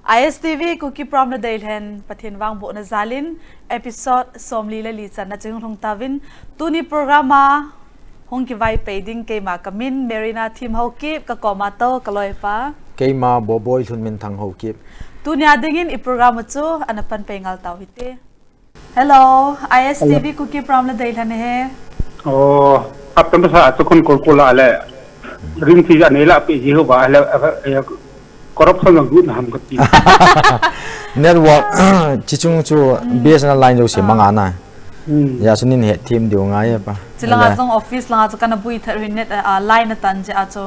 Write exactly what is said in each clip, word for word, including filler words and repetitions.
I S T V Kuki Pram le Deilhen Pathen vangbohna jalin episode somli le li channa ching hung tauvin, tuni program a hung kivaipe ding keima kamin Marina Thim Haokip, kakoma tou kaloipa. Keima Boboi Lhunminthang Haokip. Tunia dingin i program chu ana panpe ngal tau hite. Hello, I S T V Kuki Pram le Deilhen he. Oh, aptam sa chu kon kol kol a le. Ring ti anei la pe ji ho ba le, eh, corruption ang gun ham kati. Network, chichung chu B S N L line jouse manga na. Hmm. Ya chu nin het thim diu ngai pa. Chilanga jong office langa chu kana bui thar hin net, ah, line atan je a chu.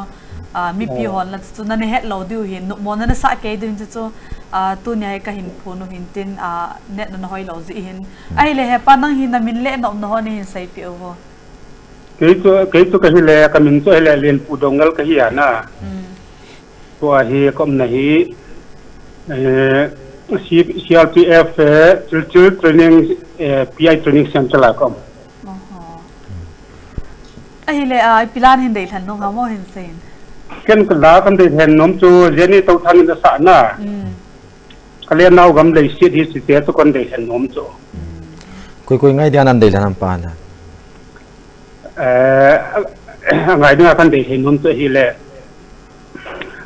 Ah, mipi hon la chu nana het lou diu hin, nopmo nana sah kei diu hin chu, ah, tunia hi kahin phun u hin tin, ah, net nana hoi lou ji hin. Ahile hepa nang hi namin le naumna ho nahin seipeh uvo. Kei chu, kei chu kahile, kamin chu ahile Lenpu Doungel kahi a na. Hmm. Tua hi kaumna hi, eh, C-, C R P F, eh, Chil Chil Training, eh, P I Training Center la kaum. Oho. Ahile, ah, ipi la nahin deilhen nom ham o hin seiyin. Ken ka la kan deilhen nom chu Jenny Touthang in asah na. Hmm. Ka le nau gam leiset hi site chu kon deilhen nom chu. Hmm. Koi koi ngai dia nan deilhen ham pa la. Eh, ngai dia kan deilhen nom chu ahile.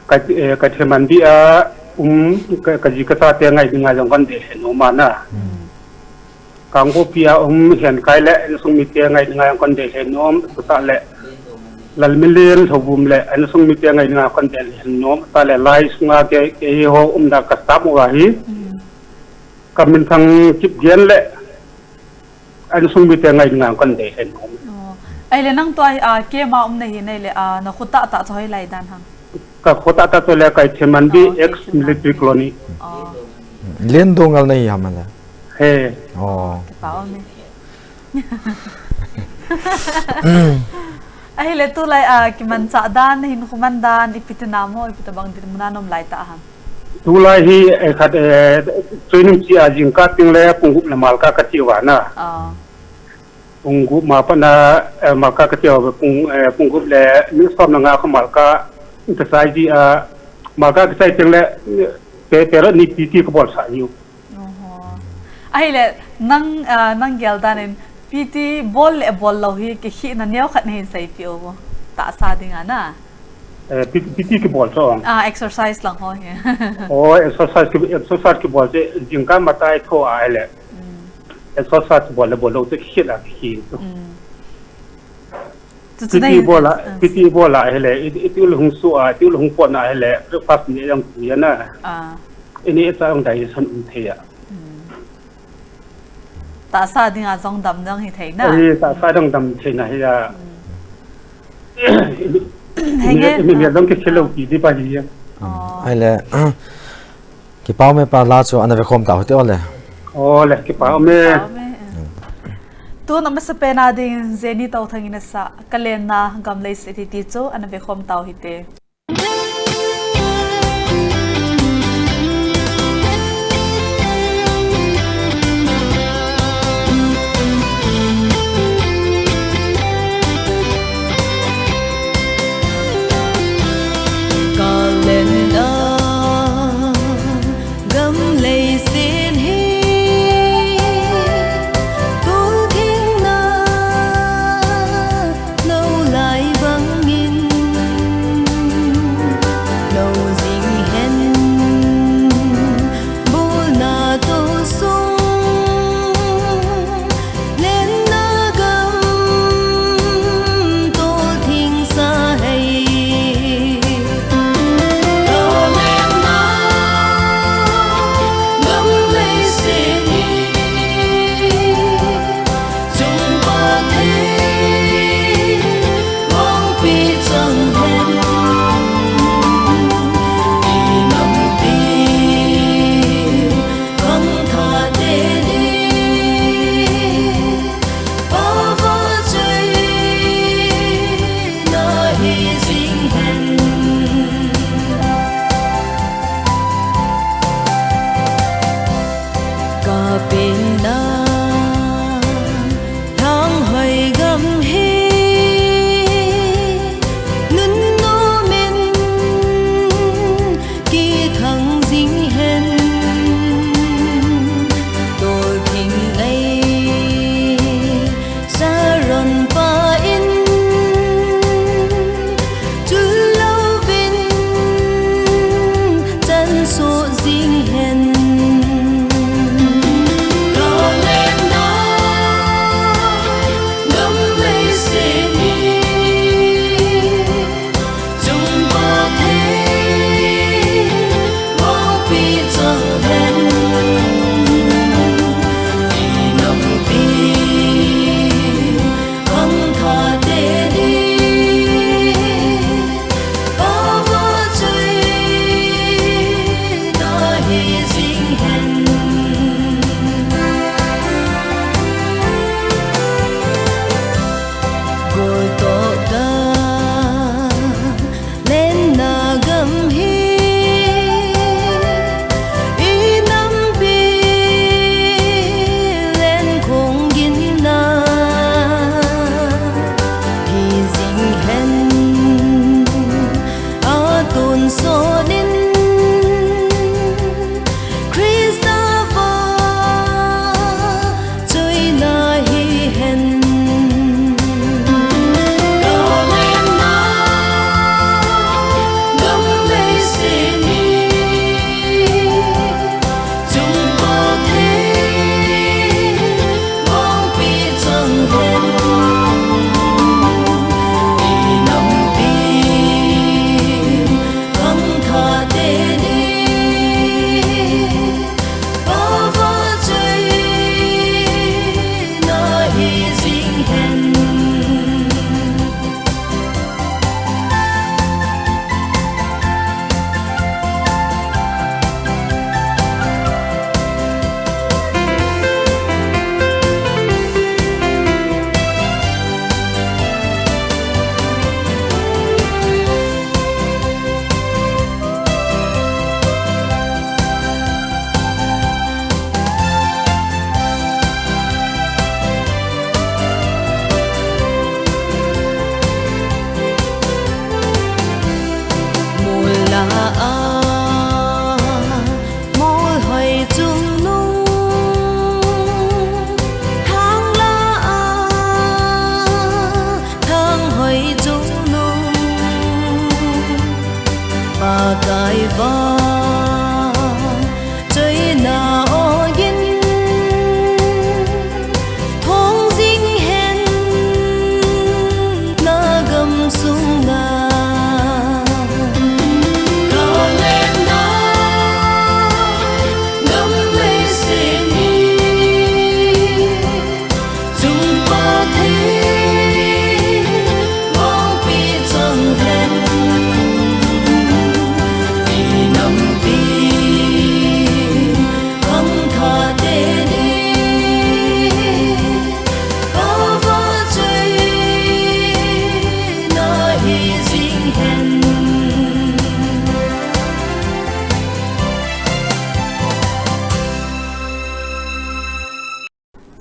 Ka, eh, Kathmandu a, um, ka, kaji kachate ngai dinga jong kon deilhen nom a na. Hmm. Kangpokpi a um Henkai le insung mite ngai dinga jong kon deilhen nom, chutah le Lalminlen Lhouvum le insung mite ngai dinga kon deilhen nom, chutah le lai sunga kei, keiho umna ka staff ho a hi. Hmm. Ka minthang Kipgen le insung mite ngai dinga kon deilhen nom. Oh. Ahile nang tua hi, ah, keima umna hi nahile, ah, na kho tahtah chu hoilai dan ham? Ka kho tahtah chu le Kathmandu ex-military colony. Oh. Len Doungel nahi ham le? He. Oh. Kipa um e. Ahile tulai, ah, kimanchah dan, nahinkho man dan, ipi ti nam o, ipi tabang dinmun a naum lai tah ham? Tulai hi, eh, khat, eh, training chi a jingkah teng le pung gup le malkah kati uva na. Ah. Pung gup ma pat na, eh, malkah kati uva pung, eh, pung gup le minute som le nga kho malkah, exercise a, malkah exercise teng le, eh, pe, pe ni P T kabol sah u. Oho. Ahile, nang, ah, nang gel dan in, P T bol le bol lou hi, kikhehna neokhat nahin seipeh uvo. Tahsa dinga na. Eh, P T, P T kibol chu. Ah, exercise lang ho hi. Oh, exercise ki, exercise kibol chu, jingkah matah a tho ahile. Hmm. Exercise bol le bol lou chu kikhe a kikhe chu. Hmm. Chu chu P T bol a, ah. P T bol a ahile, i, i tihul hung su a, i tihul hung pot na ahile, breakfast ni jong tu ya na. Ah. Ini sa jong digestion um thei a. Hmm. Tahsa dinga jong dam dang hi thei na. Oi, tahsa dang dam thei na hi a. Hmm. Henge. Ini, ini dang kikhel lou pi di pa hi a. Oh. Ahile, kipa um e pa, la chu ana vekhom tau hite o le. O le, kipa um e. Kipa um e. Tun amasapen a ding Jenny Touthang in asah, Ka lenna gam leiset hi ti chu ana vekhom tau hite. Ka lenna gam leiset hi, tu thingna lou lai bangin,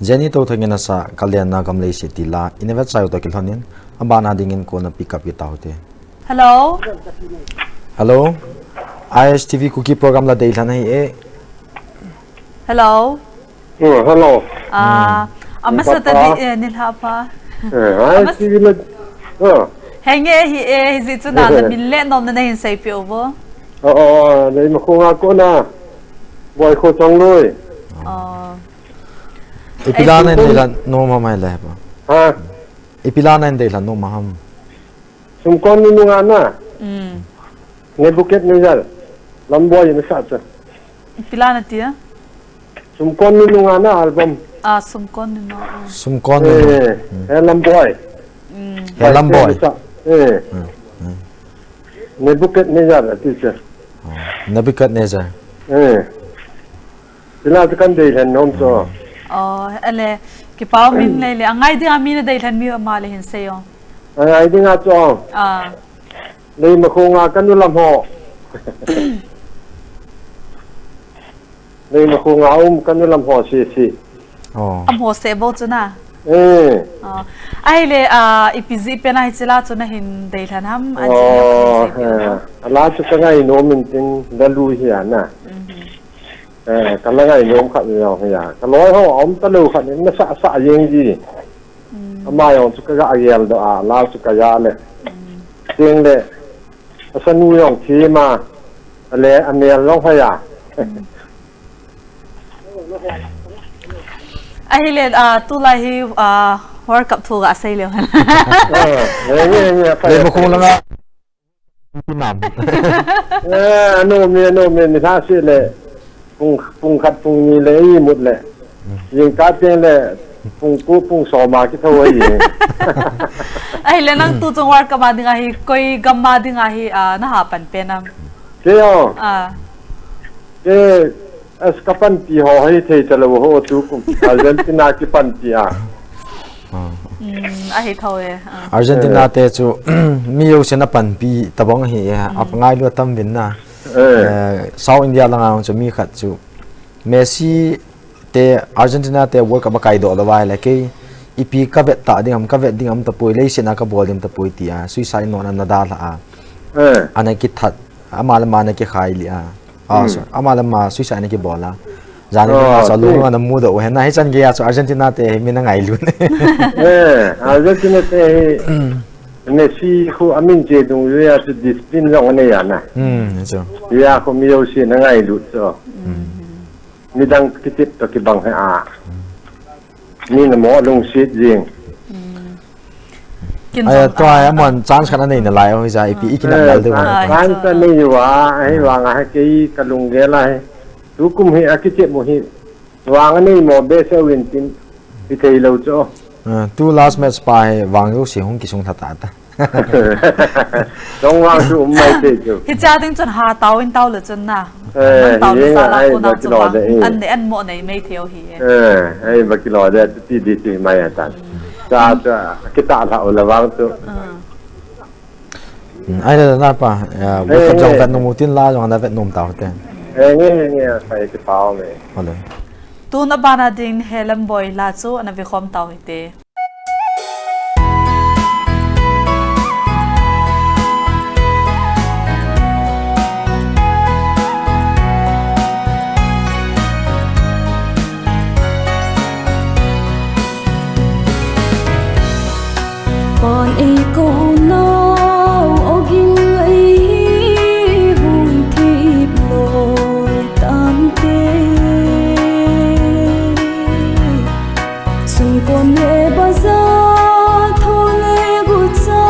Jenny Touthang in asah Kalen na Gam Leiset ti la, ina vetsah u toh kilhonin, abana dingin kona pick up kit taute. Hello? Hello? I S T V Kuki program la deilhen ahi e. Hello? Oh, hello. Ah, Hmm. Amasa ta Papa. Di, eh, nilhah pha. Eh, Amas- I S T V la. Oh. Henge hi e, hijeh chun na, na min le nomna nahin seipeh uvo. Oh, oh, oh, Leimakhong a kona. Boikho Chongloi. Oh. Ipi la Eh, nahin Sumkon. Deilhen nom ham ahile pa? Ha? Ipi la nahin deilhen nom ham? Sumkon ni nunga na. Hmm. Nebuchadnezzar. Lamboi in asah chu. Ipi la nati a? Sumkon ni nunga na album. Ah, Sumkon ni nunga. Sumkon ni nunga. Eh, Hmm. He Lamboi. Hmm. He Lamboi. Asah. Eh. Hmm. Hmm. Nebuchadnezzar ati chu. Oh. Nebuchadnezzar. Eh. Chila chu kahin deilhen nom chu. Oh, ale, kipa um in le le. Angai dinga mi na deilhen mi um a le hin seiyo. Angai dinga chu. Ah. Leimakhong a kanu lam ho. Leimakhong a um kanu lam ho sese. Oh. Am ho se bou chu na. Eh. Oh. Ahile, ah, ipi jeh pen a hichila chu nahin deilhen ham, an jeh a nahin Oh, seipeh eh. Ham. Ala chu kangai nom in tin, Lalu hi a na. Mhm. Eh, kala ngai nom khat ni jong hi a. Kaloi ho, aum talou khat ni, nasah sah jeng ji. Hmm. Ama jong chu kaga gel doh a, la chu kaja le. Hmm. Teng le, asanu jong thim a, ale, amel jong hoi a. Hmm. Ahile, ah, tulai hi, ah, World Cup thu ga sei leu hen. Eh, eh, eh, eh, Leimakhong langa. Nam. Eh, anom e, anom e, nilhah seh le. Pung, pung khat, pung ni le, imut le. Hmm. Jingkah teng le, pung ko, pung som a kithou ahi. Ahile nang tu chung World Cup a dinga hi, koi gam a dinga hi, ah, naha pan pen am? Kei o. Ah. Kei, as kapanpi ho, hithei talou ho, tukum. Argentina kipanpi a. Ah. Hmm, ahi thou e. Ah. Argentina Eh. Te chu, mi jousen apanpi tabang ahi e, Hmm. Angailu atam uvin na. Eh. Eh, South India langa chu mi khat chu. Messi te Argentina te World Cup akaidoh lou vai le kei ipi kavet ta ding ham, kavet ding ham tapoi, leiset a kabol ding tapoi tia, suicide note ana dalha a. Eh. Ana kithat, ama le ama ana kikhai lih a. Ah, Hmm. so, ama le ama suicide ana kibol a. Jani Oh, sa lung ana mudoh u hen na, hichan gei a chu Argentina te hi mi na ngailu ne. Eh, Argentina te hi Messi khu amin che dungjui a chu discipline jong anei a na. Hmm, chu. Hia khu mi jousen angailut chu. Hmm. Midang kitep toh kibang hi a. Mi namo lungset jing. Hmm. Kin Ai, jong tua a. Amon chance khat anei nalai o, hija ipi ikinam Eh, nal deu chance, ha. Chance anei uva, ahi vang a kei kalunggel a hi. Tukum hi akitep u hi. Vang anei mo behseh uvin tin, hithei lou chu. Ah, tu last match pa hi vang jouse hung kisung lha ta ta. Dong vang chu um mai thei chu. Hicha ding chun ha tao in tao le chun na. Eh, Man tao hi le sa la ai ko na ba chu kilo vang. De, eh. An ne an mo nei mai thei u hi e. Eh, ai ba kilo de, ti di ti mai a tan. Sa ta, kita la u la vang chu. Ah. Hmm, ai le na pa, eh, World Cup jong vet nom u tin la jong ana vet nom tau te. Eh, nge, nge, nge, sai ti pau me. Ole. Tun abana ding He Lamboi la chu ana ve khom tau hite. Pan ei kou nau ogin ei hung thip loi tante. Sungkon le bazar tho le gucha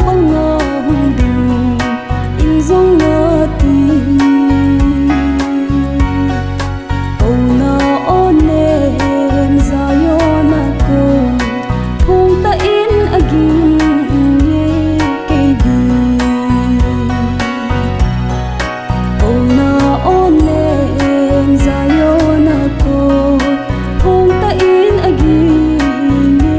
banga hung ding in jong nati. Kouna onem Zion a kon, phung tah in aging e kei ding. Kouna onem Zion a kon, phung tah in aging e.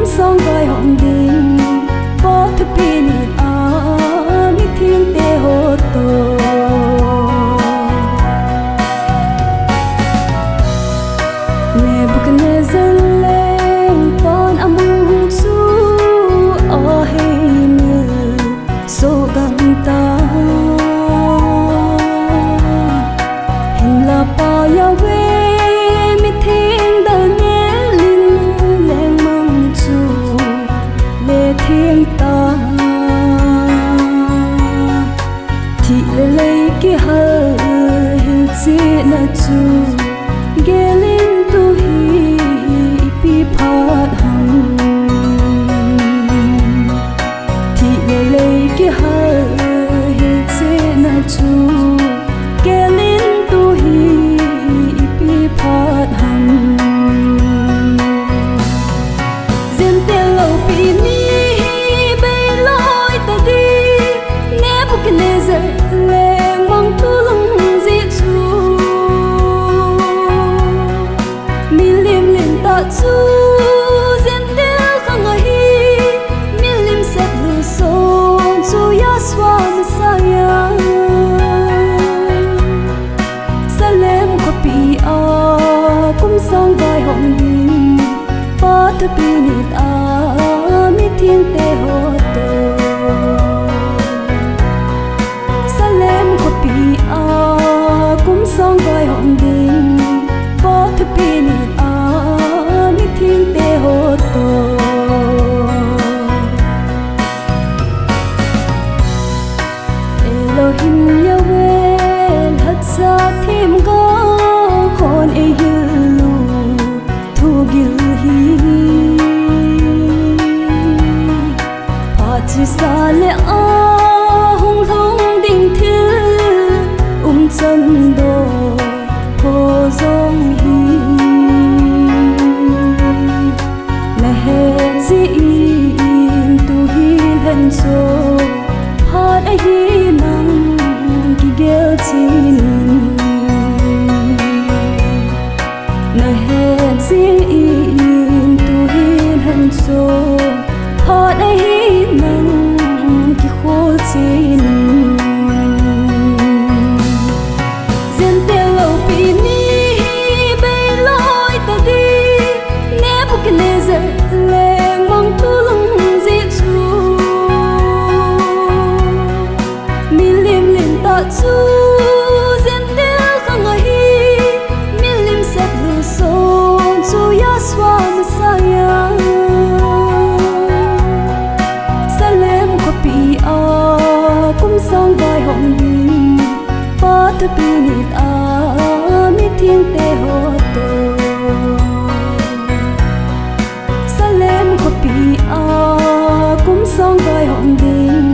sang vaihom ding, Pa thupi nit a mithengte ho toh. Nebuchadnezzar lengpan amang chu aheimil soh gam tan. Hinla Pa Yahweh mitheng Daniel in lengmang chu letheng tan. Thih le lei kihal hilchetna chu gelin tu hi ipi phat ham. Thih le lei kihal hilchetna chu gelin tu hi ipi phat ham. Gentile loupi ni hi beiloi tading, Nebuchadnezzar lengmang thu lungji chu. Milim lentah chu Gentile khang ahi, milim seplut son chu Yahshua Messiah. Salem khopi a kum sang vaihom ding, Pa thupi nit a mithengte ho toh. Salem khopi a kum sang vaihom ding, Pa thupi nit a mithengte ho toh. Elohim Yahweh lhatsa themgao hon eihil u thugil hi. Phat chesa le ahung lhung ding thil umchan doh ho jong hi. Nahet jeh in tu hi lhencho phat ahi nang kigel chen in. Nahet jeh in tu hi lhencho phat ahi nang kikhol chen in. Gentile loupi ni hi beiloi tading, Nebuchadnezzar lengmang thu lungji chu. Milim lentah chu Gentile khang ahi, milim seplut son chu Yahshua Messiah. Salem khopi a kum sang vaihom ding, Pa thupi nit a mithengte ho toh. Salem khopi a kum sang vaihom ding,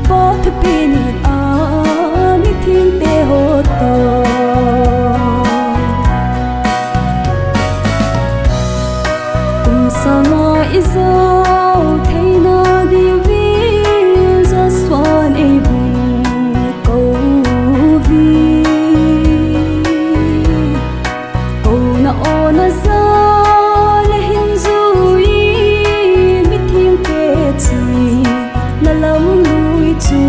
Pa thupi nit a mithengte ho toh. Kum sanga ijou theina diuvin Joshua'n eihung kou uve. Kouna ona jal ahin jui, mithengte china lamlui chu.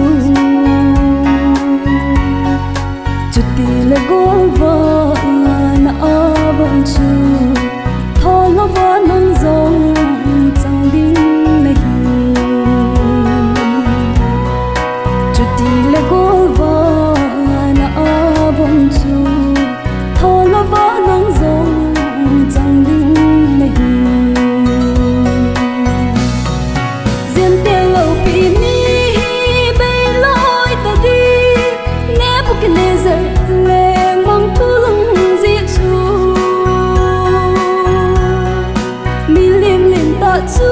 Chutile golvana a von chu, tholhova nang jong chang ding nahi. Chutile golvana a von chu, tholhova nang jong chang ding nahi. Gentile loupi ni hi beiloi tading, Nebuchadnezzar lengmang thu lungji chu. Milim lentah chu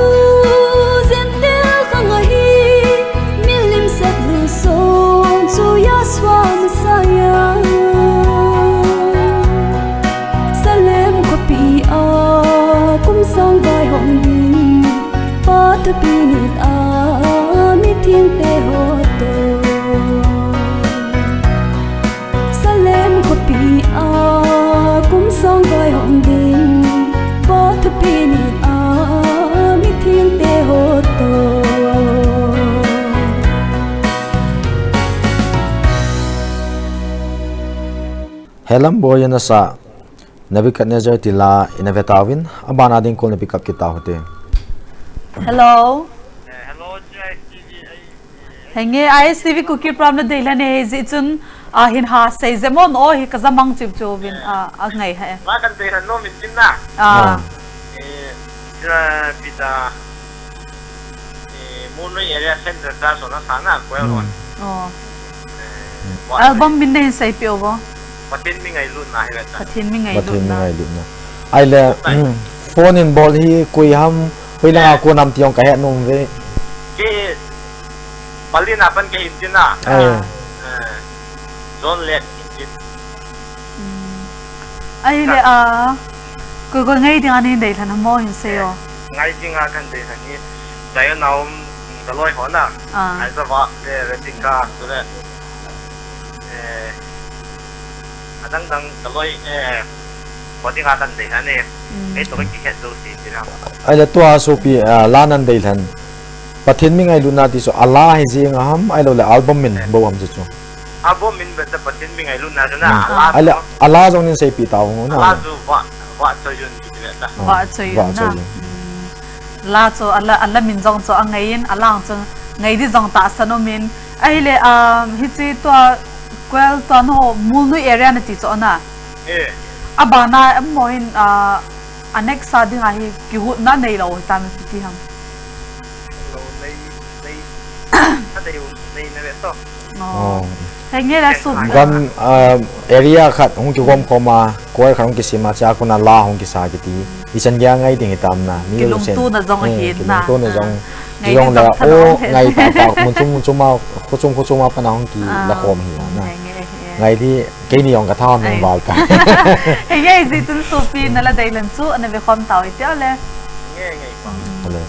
Gentile khang ahi, milim seplut son chu Yahshua Messiah. Salem khopi a kum sang vaihom ding, Pa thupi nit a mithengte ho toh. Salem khopi a kum sang vaihom ding, Pa thupi nit a mithi Helam Boina sa Nebuchadnezzar ti la ina ve tauvin, abana ding call na pick up kit tau hite. Hello. Eh, hello, G I S T V. Henge, I S T V Kuki program na deilan e, hijeh chun, ah, hin ha sei jep mo, o hi ka ja mang chiu chiu vin, ah, a ngai ha e. Ma kan deilan nom in tin na. Ah. Ah. Eh, Pita, eh, Munri area center ta so na sa na, ko ya ron. Oh. Eh, album min nei seipeh uvo. Pathen mi ngailutna hi ve ta. Pathen mi ngailutna. Pathen mi ngailutna. Ahile, phone in bol hi koi ham, hoilanga kon ham ti jong ka he nom ve. Kei Pallel a pan kei hin tin a. Ai. Eh, John Let hin tin. Hmm. Ahile, ah, koi koi ngai dinga nei deilhen ham mo hin sei o. Ngai dinga kan deilhen hi. Zion a um, ka loi ho na. Ah. Ai sa va, eh, Rebecca, tu le. Eh, adang dang ka loi, eh, ko dinga kan deilhen e. Hmm. Kei to ka kikhen jo si ti na. Ahile tua sopi, ah, la nan deilhen. Pathen mi ngailutna ti chu a la hi jeng a ham, ahilou le album min bou ham chu chu. Album min bou chu Pathen mi ngailutna chu na, hmm, a la chu. Ahile, a la jong nin seipeh tau na. A la chu va, va choi yun ti ve ta. Ah, va choi yun na. Va choi yun. Hmm. La chu, a la, a la min jong chu a ngai in, a la chu ngai di jong tahsan um in. Ahile, um, hiche tua, Kuel tua no, Mulnui area na ti chu na. Eh. Abana, amaho hin, ah, a next a dinga hi kihutna neilou hitam ipi ti ham. Lo nei, nei, ka nei, nei na ve to. Oh. Oh. Henge la su. Gam, ah, area khat hung kigom khom a, choir khat hung kisem a, chua kona la hung kisa kiti. Ichan gei a ngai ding hitam na. Mi kilungtona jong ahi na. Kilungtona jong. Ah. Ngai di jong le, o, ngai tah tah, mun chom mun chom a, kho chom kho chom a pat a hung kila khom hi na. Ngai di, keini jong ka thanom val ta. Henge, hijeh chun sopi na la deilhen chu, ana ve khom tau hite le. Nge, nge, pa. Ale.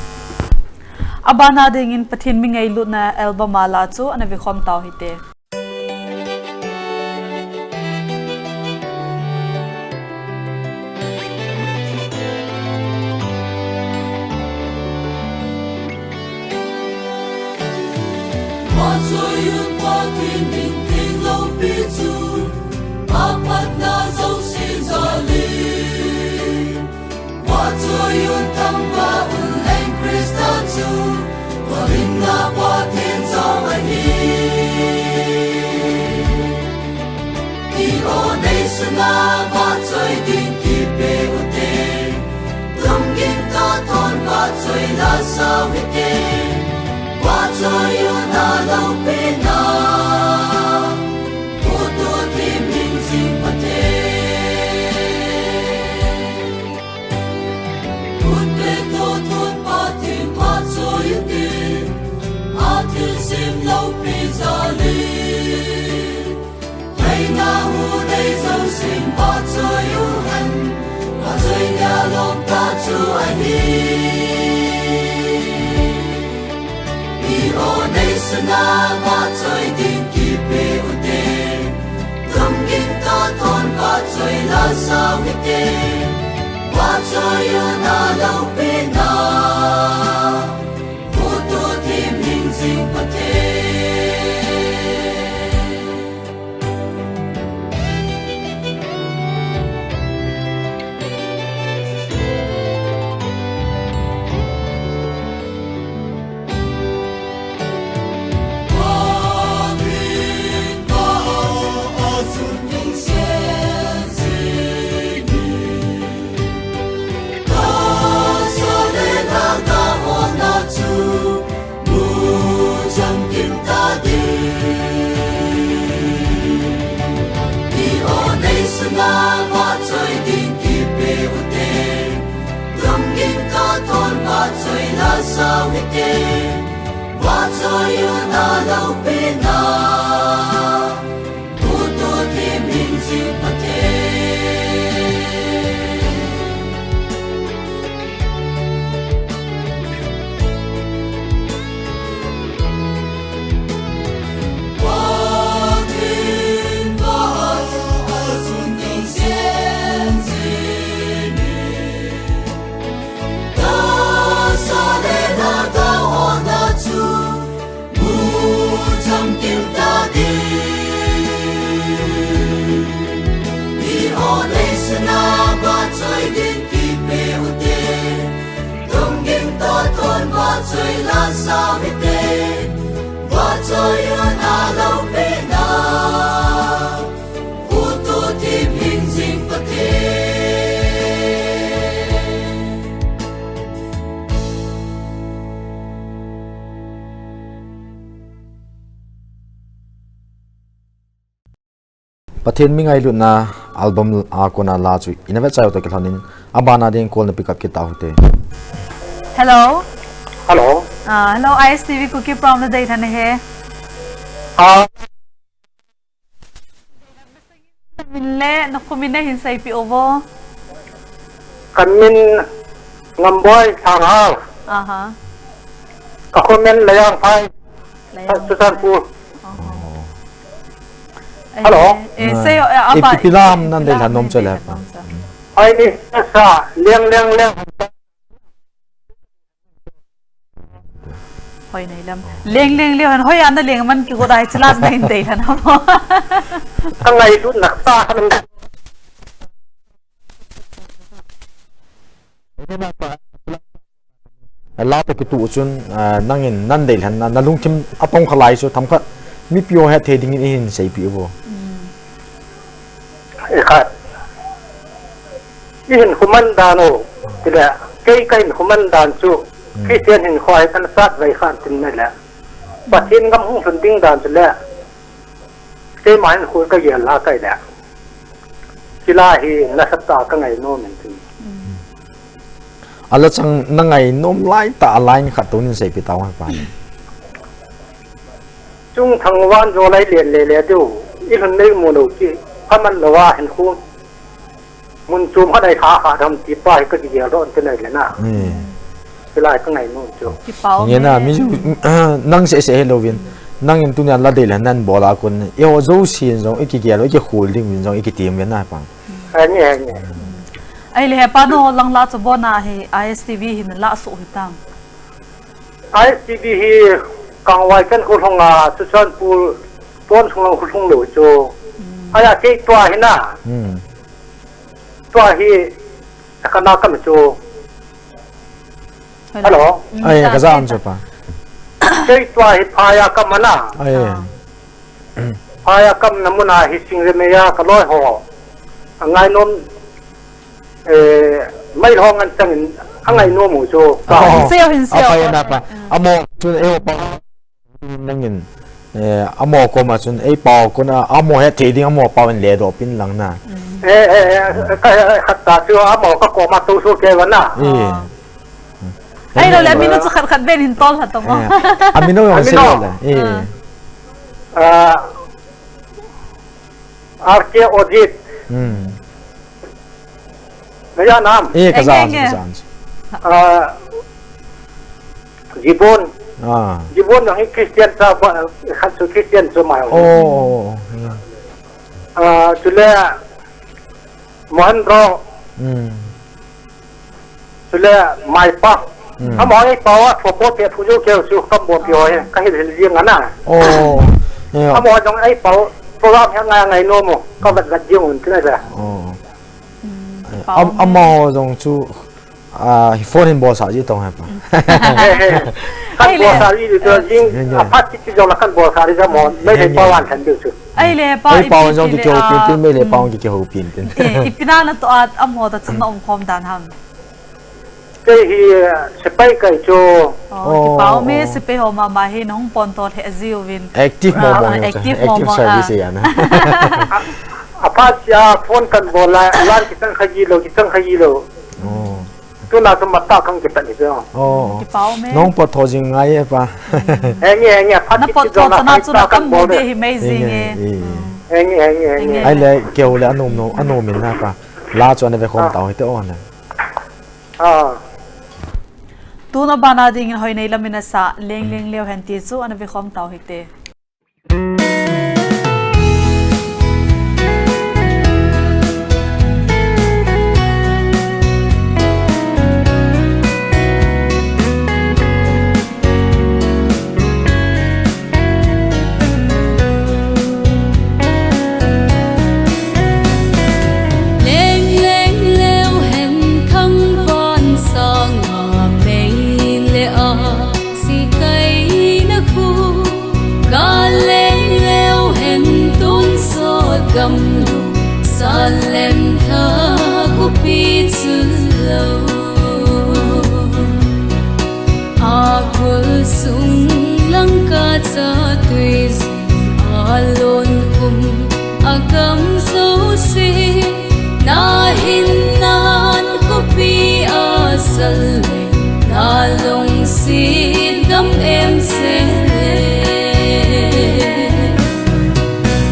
Abana dingin Pathen mi ngailutna album a la chu, ana ve khom tau hite. Vahchoiyun Pathen min theng loupi chu, apatna jouse jal in. Vahchoiyun thangvah un leng Christa chu, phalna Pathen jong ahi. Eiho neisuna vahchoi ding kipe ute, lunggim toh thon vahchoi la sao hite, vahchoiyun a loupina, Huhdoh thim hing jing Pathen. Khut beng toh thon Pathen vahchoi ute, athil sem loupi jal in. Theina hu nei jousen vahchoi uhen, vahchoina lom tah chu ahi. Eiho neisuna vahchoi ding kipe ute, lunggim toh thon vahchoi la sao hite, vahchoiyun a loupina, huhdoh thim hing jing Pathen. Mu chang kim ta ding. Eiho neisuna vahchoi ding kipe ute, lunggim toh thon vahchoi la sao hite, vahchoiyun a loupina, huhdoh thim hing jing Pathen. Mu chang kim ta ding. Pathen mi ngailutna album a kona la chu ina vechai u toh kilhonin, abana ding call na pick up kit tau hite. Hello. Hello. Ah, hello, I S T V Kuki program na dei thane he. Ah. Min le, na kho min le hin seipeh uvo. Ka min Ngamboi Thanghal. Aha. Ka kho min Layangphai. Layangphai. Churachandpur. Oho. Hello. Eh, eh, sei, eh, ipi lam nan dei lhan nom chu le. Ai ni sa leng leng leng. Hoi nei lam. Leng leng leo han hoi ana leng man kigot ai chila na hin dei lhan ham. Ka ngailutna ta han. La toh kitoh chun, ah, nangin nan dei lhan na, na lungthim atong khalai chu themkhat mipi ho hetthei dingin ihin seipeh uvo. Mm. I khat. I hinkho man dan u, tile, kei ka hinkho man dan chu, mm, Christian hinkho hi kana sat vei khan tin na le. Pathen gam hung lhun ding dan chu le, keima hinkho ka gel lai le. Chila hi nasatah ka ngainom in tin. Mm. Ala chang na ngainom lai tah a line khat tunin seipeh tau hen pa. Chung thang van jo lai le le le diu. I lhun nei mu lo chi. Pha man lo a hinkho. Mun chom khat ai kha kha dam ti pa hi ka kigel doh an te nai le na. Hmm. Hilai ka ngainom chu. Kipah um e. Nge na, mi ju, nang seh seh hi louvin. Nangin tunia la dei le nan bol a kon. Eiho jousen jong, i kigel, i kikhol ding uvin jong, i kitem uvin na pa. Ani, ani. Ahile he pa, nangho lang la chu abona hi I S T V hin la soh hitam. I S T V hi Kangvai kan kho lhung a, Churachandpur pon lhung lang kho lhung lou chu. Hmm. Aya kei tua hi na. Hmm. Tua hi, sakana kam chu. Hello. Hello. Mm, ai, ka ja, ja an chu pa. Kei tua hi phaya kam ana. Ai. Ah. Phaya kam na muna hi Singremeia ka loi ho. Angainom, eh, mai ho ngan changin angainom u chu. Ah, oh. Hin seo, hin seo. Apai na pa. Mm. Amo chu eiho pa. Nangin, eh, amo koma chun, ei pao kon a, amo hetthei ding, amo pao in ledoh pin lang na. Mm. Eh, eh, eh, ka, eh, khat ta chu, amo ka koma tou su kei va na. Eh. Ah. Ahilou le, aminu chu khat khat ben hin tol ha tong. Eh. Aminu jong sei le. Eh. Ah. Ah. R K Ojit. Hmm. Na ja nam. Eh, ka ja, ka ja. Ah, Jibon. Ah. Jibon jong hi Christian cha ba, khat chu Christian chu mai. Oh, oh, oh, yeah. Ah, chule Mohan Rao. Hmm. Chule Maipa. Hmm. Amo ei pao a thopo te thu jo keu chu kam bo pi ho he, ka hil hil jing ana. Oh. Yeah. Amo jong ei pao program he ngai ngai nom u, ka vat vat jing un tina ja. Oh. Hmm. Am, amo jong chu, ah, phone hin bol sa ji tong he pa. He, he. Kan bol sa ji to jing, a phat ti jong la kan bol sa ji mo, mai le pa wan than diu chu. Ahile pa, ei pao jong ki kihou pin pin, mai le pao jong ki kihou pin pin. Eh, ipi na na to at amo ta chun na um khom dan ham. Kei hi, eh, sepai kai chu. Oh, kipah um e, sepai ho mama hi nahung pon to lheh jiuvin. Active mo mo, active mo mo, active service a. A, a phat sia phone kan bol lai, lan kichang kha ji lou, kichang kha ji lou. Oh. Tuna chu mata kang kitan hi chu. Oh. Kipah um e. Nahung pot tho jing ngai e pa. He nge, he nge, a phat na pot tho chana chu na kan bol de hi mai jing e. He nge, he nge, he nge. Ahile keu le anom no, anom in na pa. La chu ana ve khom tau hite o na. Ah. Tun abana dingin Hoinei lam in asa Leng Leng Leo hen ti chu ana ve khom tau hite. Leng leng leo hen khang von sanga mei le a. Sunglang kacha tui alon um agam jouse, na hinnan khopi asal le, na lungset gam em sele.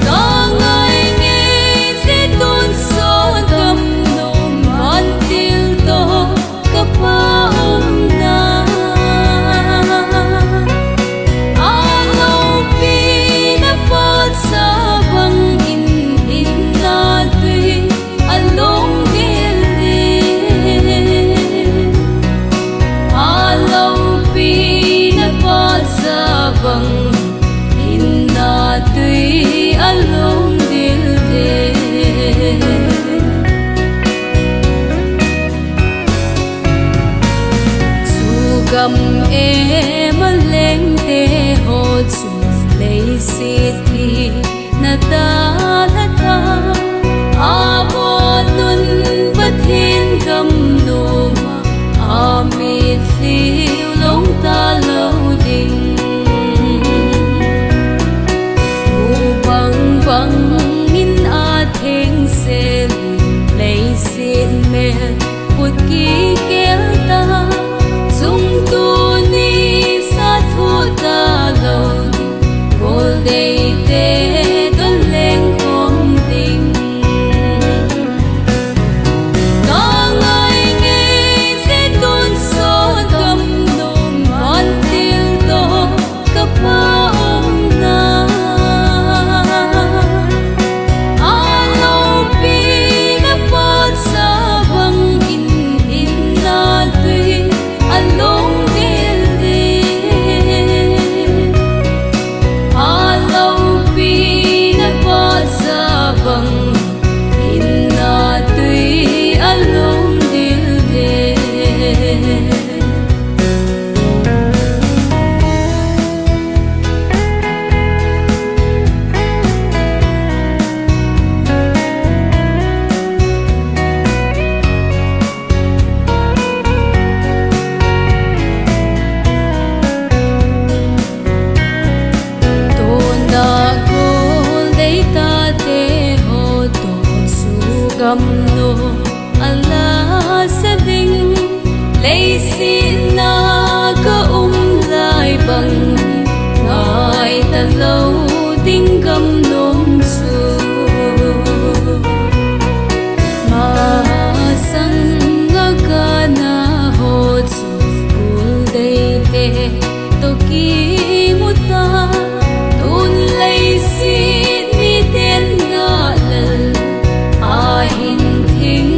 Ka ngai ngei je tonsot gam nom vantil toh kapa umna. Aloupi na pachat bang in, hinna tui along del del. Aloupi na pachat bang, hinna tui along del del. Chu gam em a lengte ho chu leiset hi na dalha ta. Abonun Pathen gam noma amitlhi long talou ding. Mu bang bang in atheng sel, leiset mel put kikel ta. Chungtuni sa thu talou, goldeite toh lengkhom ding. Ka ngai ngei je tonsot gam nom vantil toh kapa umna. Aloupi na pachat bang in, hinna tui along del del. Aloupi na pachat bang, hinna tui along del del. Tona goldei tate ho toh chu gam nom ala sa ding. Leiset na ka um lai bang, ngai talou ding gam nom chu. Masang a kana ho chu goldeite toh kimu ta. Tun leiset miten galal ahin thing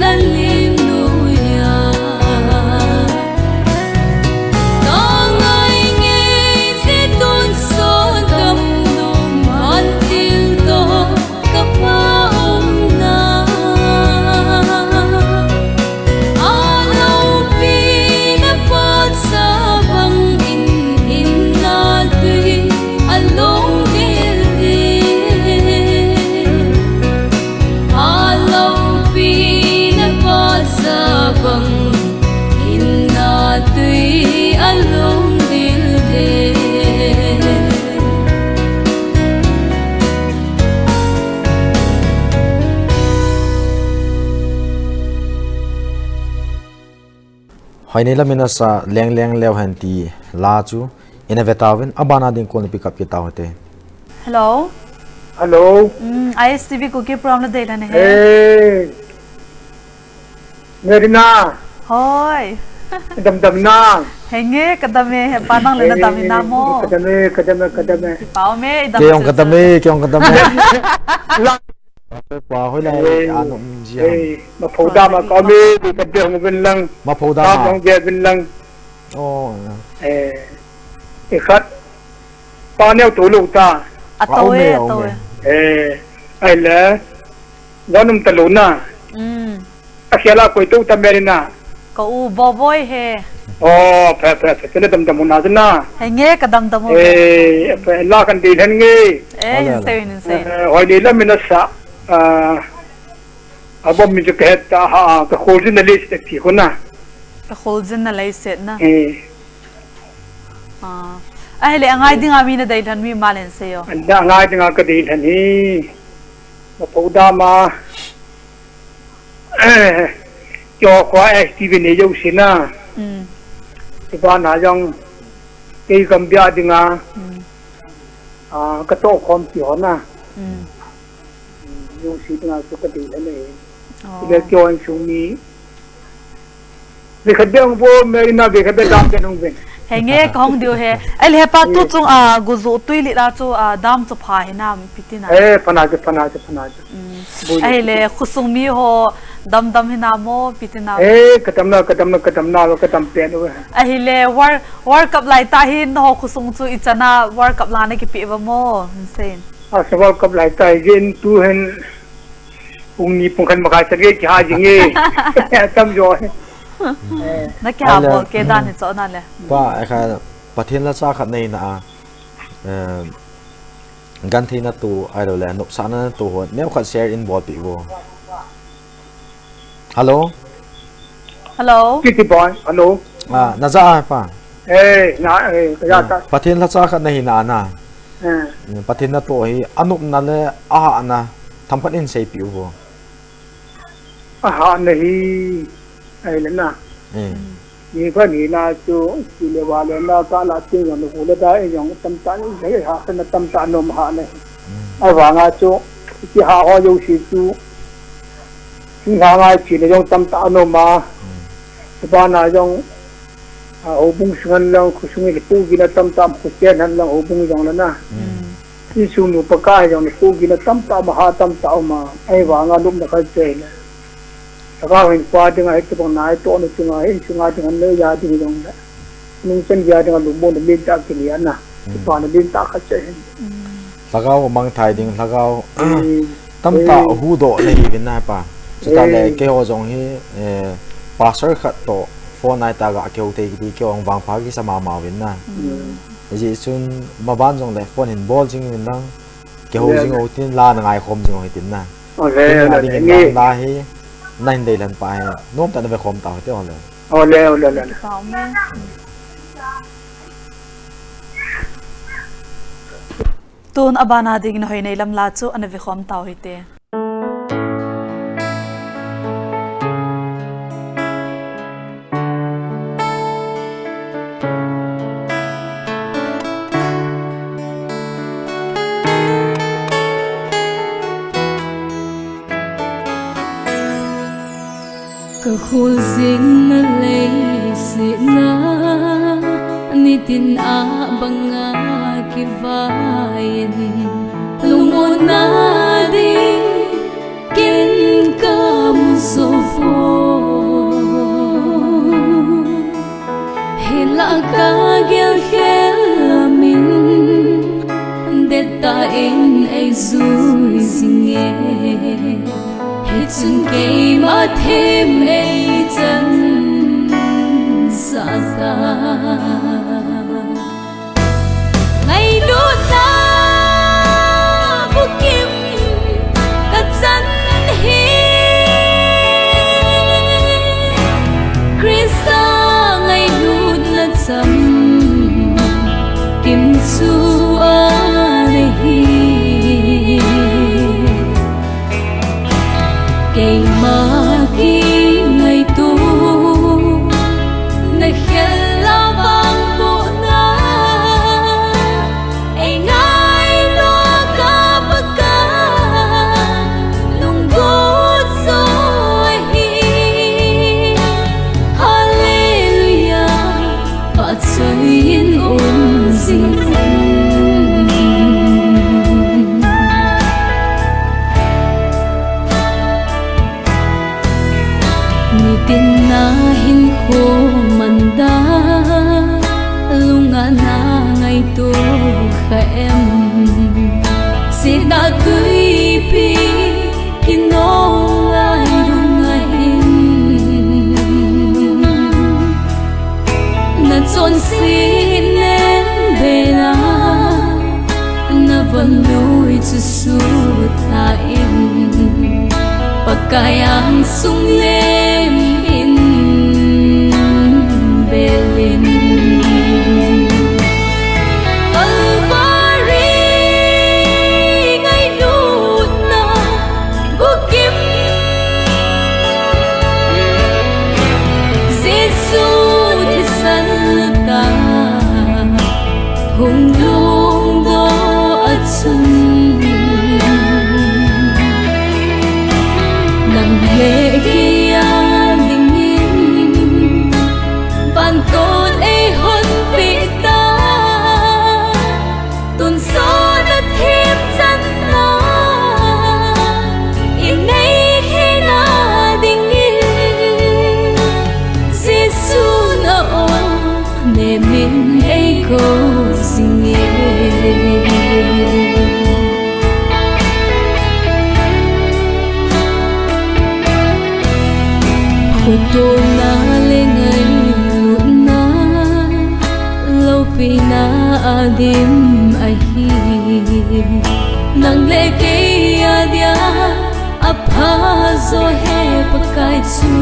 na lim noiya. Ka ngai ngei je tonsot gam nom vantil toh kapa umna. Aloupi na pachat bang in, hinna tui along del del. Aloupi na pachat bang, hinna tui along del del. Hoinei lam in asa leng leng leu hen ti la chu ina ve tauvin, abana ding call na pick up kit tau hite. Hello. Hello. Mm, I S T V Kuki program na dei la ne he. Eh. Merina. Hoi. Dam dam na. Henge, ka dam e, he pa nang le na dam e na mo. Ka dam e, ka dam e, ka dam e. Pau me, i dam. Kei jong ka dam e, kei jong ka dam e. La. Pa hoi la, eh, ano, mm, ji ha. Eh, ma pho da ma ka me, di ka de hong bin lang. Ma pho da ma. Ka hong de bin lang. Oh. Eh, i khat. Pa neo to lo ta. A to e, a to e. Eh, ai le. Wan um ta lo na. Mm. A khela koi to ta Merina. Ka u Boboi he. Oh, phe, phe, phe, phe, na dam dam u na na. Henge ka dam dam u. Eh, phe, la kan dei hen nge. Eh, in sei, in sei. Eh, hoinei lam in asa. Ah, abom min chu ka het ta ha, ka kholjin na leiset ti ko na. Ka kholjin na leiset na. Eh. Ah. Ahile, angai dinga mi nadeilhen mi malen seiyo. Angai dinga kadeilhen hi. Mapodama. Kio kho S T V nei jouse na. Mm. Tibana jong. Kei gambia dinga. Mm. Ah, katoh khom ti ho na. Mm. Jouse dinga chu kadeilhen e. Oh. Ile kio insung mi. Vekhat be hung bol, me ina vekhat be dam be hung ben. Henge, kahung diu he. Ahile hepa tu chung a, guzu tui li la chu a, dam chu pha hinam ipi tina. Eh, phana chu, phana chu, phana chu. Mm. Ahile, khosung mi ho, dam dam hinam mo, ipi tina. Eh, kadam na, kadam na, kadam na, kadam pen u. Ahile, World, World Cup lai ta hin, ho khosung chu ichan a, World Cup la na kipe uva mo, hin sei. Asa World Cup lai ta hin, tu hin, Pung ni pung khat makai sa gei kiha jing e. Tam jo. Na kiha bol ke dan hi cho na le. Pa, eh, kha, Pathen la cha khat nei na a. Eh, gan thei na tu, ai lo le, nop sa na tu ho. Neo khat share in bol pi vo. Hello? Hello? Kiti boy, hello. Ah, na ja a pa. Eh, na, eh, ka ja ta. Pathen la cha khat na hi na na. Eh. Pathen na to hi, anop na le, aha na, tham khat in sei pi u vo. Aha na hi, ai le na. Eh. Ni kha ni na chu, si le wa le na ka la ting yong, nu le da e yong, tam ta ni, ha, ha, na tam ta nom ha na hi. Ai wa nga chu, ki ha ho yo si chu, Thinglhang a china jong tamtah anom a. Hmm. Chubana jong, a, houbung sung hen lang, khosung in pohgihna tamtah, khochen hen lang, houbung jong lana. Hmm. Insung nu pa ka jong pohgihna tamtah, maha tamtah aum a. Ahivanga lupna khat chu ahile. Lhagao hin pa dinga hitobang na itohna chunga, insung a ding hen le, ya ding jong le. Nungchan gei a dinga lungmonna lentah kinei ana. Hmm. Kipana lentah khat chu ahin. Hmm. Lhagao mangthai ding, lhagao, hmm, tamtah, hmm, huhdoh na hiuvin na pa. Chutah le, hmm, keiho jong hi, eh, pastor khat toh phone a ita ga kihou thei kiti keiho jong vangpha kisa mama uvin na. Hmm. Hijeh chun maban jong le phone hin bol jing uvin lang. Kihou, le, jing u tin la na ngaikhom jing u hitin na. Ole, tin na ole, ding hin le. La hi, na hin deilhen pa hi. Nomtah na vekhom tau hite ole. Ole, ole, ole, ole. Tun abana dingin Hoineilam la chu ana vekhom tau hite. Ka kholjinna leiset na, nitin a banga kivaiyin, lungmonna ding ken kamu jo poi. Hilai kagel khel lamin, dettah in eijui jinge. Hichun keima them eichan sah ta. Ngailutna bukim kachan hi, Christa ngailutna chamkim chu ana hi. Keima kingaito na khel a vang pona, ei ngailut ka Pakai lunggot jo ahi. Hallelujah. Phatchoi in um jing. Nitin na hinkho man da, lungana ngaito kha em? Sihna twipi kinong lai lung ahin, na chonset nen bena, na von lui chu sut ta in, Pakai angsung nem in bel in. Min ei ko singe. Khutona le ngailutna, loupina a dim ahi. Nang le kei a dia apha jo he Pakai chu.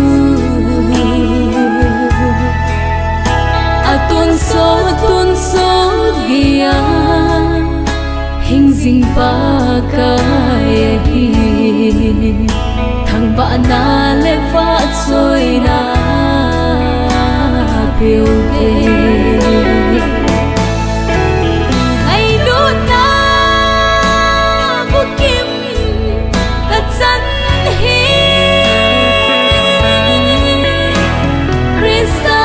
Atunso, tunso geiya hing jing Pakai ahi. Thangvahna le vahchoina peuve. Ngailutna bukim kachan hi. Christa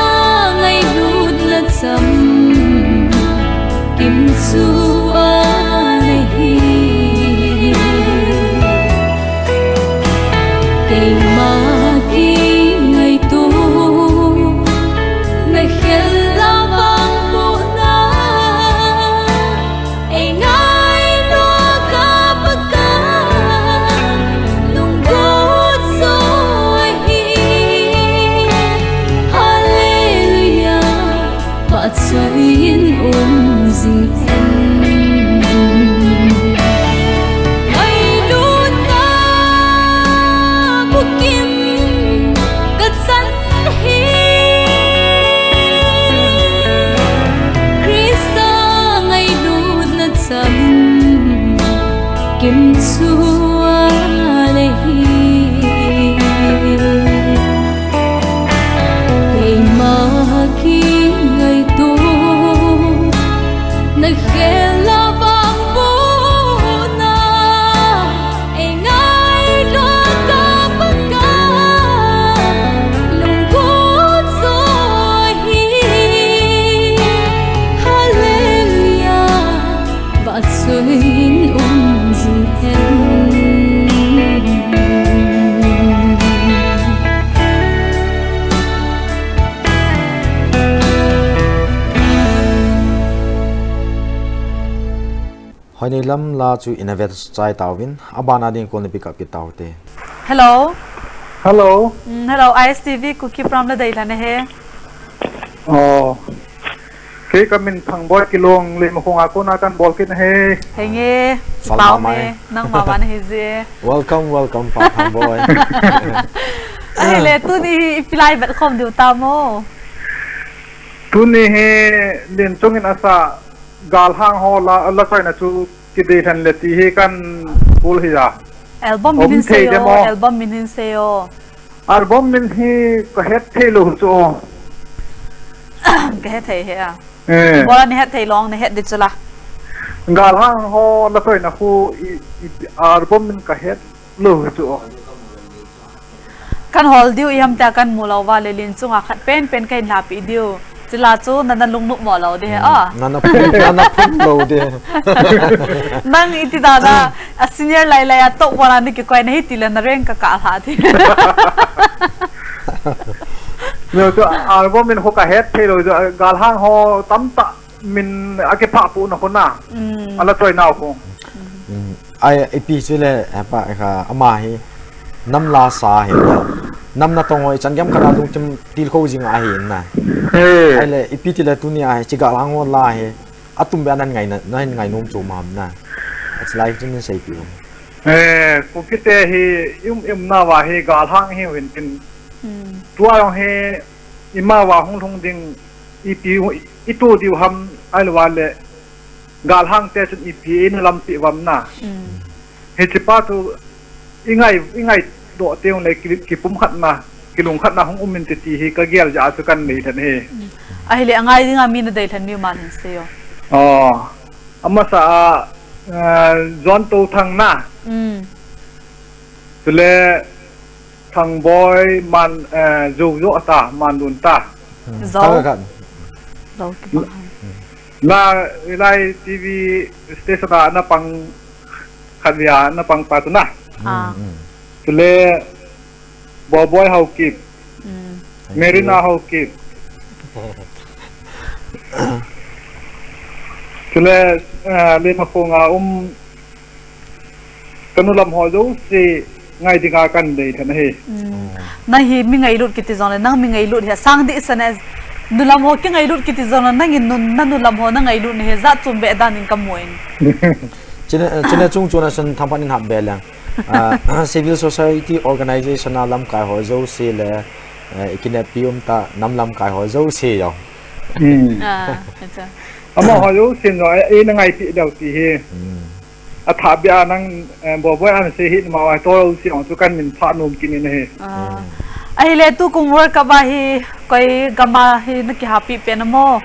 ngailutna chamkim chu ana hi. Keima kingaito na khel a vangbohna, ei ngailua ka Pakai lunggot jo ahi. Hallelujah. Vahchoiyin um jing hen. Ngailutna bukim kachan hi. Christa ngailutna chamkim chu ana hi. Keima kingaito na khel a vangbohna, ei ngailua ka Pakai lunggot jo ahi. Hallelujah. Vahchoiyin um jing hen. Hoineilam la chu ina vechai tauvin, abana ding call na pick up kit taute. Hello. Hello. Mm, hello, I S T V Kuki Pram la dei la na he. Oh. Kei kamin Thangboi Kilong, Leimakhong a kona kan bol kit na he. Henge, Fal pau mama me, e. Nang mama na hi je. Welcome, welcome, Pa Thangboi. Ahile, tuni hi ipi lai vet khom diu tam o? Tuni hi Lenchong in asah Galhang ho la, la choina chu kidei lhen le ti hi kan bol hi a. Album min hin sei o, album min hin sei o. Album min hi ka het thei lou chu. Ka het thei he a. Eh. Bola ni het thei long, ni het di chu la. Galhang ho la choina khu i, i album min ka het lou chu. Kan hol diu i ham tia kan mu lou va le Lenchong a khat pen pen ka hin lhapi diu. Chila chu na, na lungnop mo lou di he, hmm, a. Na, na phun, na, na phun lou di. Nang iti da na, a senior lai lai a top one a ni kikoi na hi ti le na rank ka kah lha di. Lou chu album min khu ka het thei lou chu, Galhang ho tamtah min a kiphah pu na khu na. Hmm. A la choina khu. Hmm. Ai, ipi chu le, eh, pa, eh, kha, ama hi, nam la sa hi na. Nam natong ho, i chan gam khat a lungthim tilkhou jing ahi na. He. Ai le, ipi ti le tuni a hi, chi Galhang ho la hi, atum be a nan ngai na, nan ngai nom chu mam na. A chi lai chu nin seipi. Eh, Kuki te hi, um, um na va hi, Galhang hi win tin. Hmm. Tua jong hi, ima va hung lhung ding, ipi, i tu diu ham, ai le va le, Galhang te chun ipi in lampi vam na. Mm. Hiche pa chu i ngai, i ngaidoh teng le ki, kipumkhatna, kilungkhatna hung um in ti, ti hi ka gel jeh a chu kan nei lhen hi. Mm. Ahile angai dinga mi na dei lhen mi man hin sei o. Oh. Amasa a, eh, John Touthang na. Mm. Chule Thangboi man, eh, Zou Zou ta, Mandun ta. Hmm. Zou. Kal kal. Zou kibang. Na, ilai T V station a na pang khat via na pang pa tu na. Ah. Hmm, hmm. Chule Boboi Haokip. Hmm. Thank you. Merina Haokip. Chule, eh, Leimakhong a um, kanu lam ho jouse ngai dinga kan dei than ahi. Nang hi mi ngailut kiti jongle, nang mi ngailut hi asang deh sa ne. Nu lam ho kingailut kiti jongle, nangin nu, nanu lam ho nangailut nahi, jat chom be dan in kamu in. Chule, chule chung chuna chun thangphat in hap be leng. Ah, civil society organization a lamkai ho jouse le, eh, i kinepi um ta nam lamkai ho jouse jong. Hmm. Ah, acha. Amaho jousen jong, eh, eina ngaipi deu ti hi. Hmm. Atha bia nang, eh, Boboi an sei hi ma wai to jouse jong chu kan min pha nom kit in ahi. Ah. Hmm. Ahile tukum World Cup a hi koi gam a hi na kihapi pen a mo?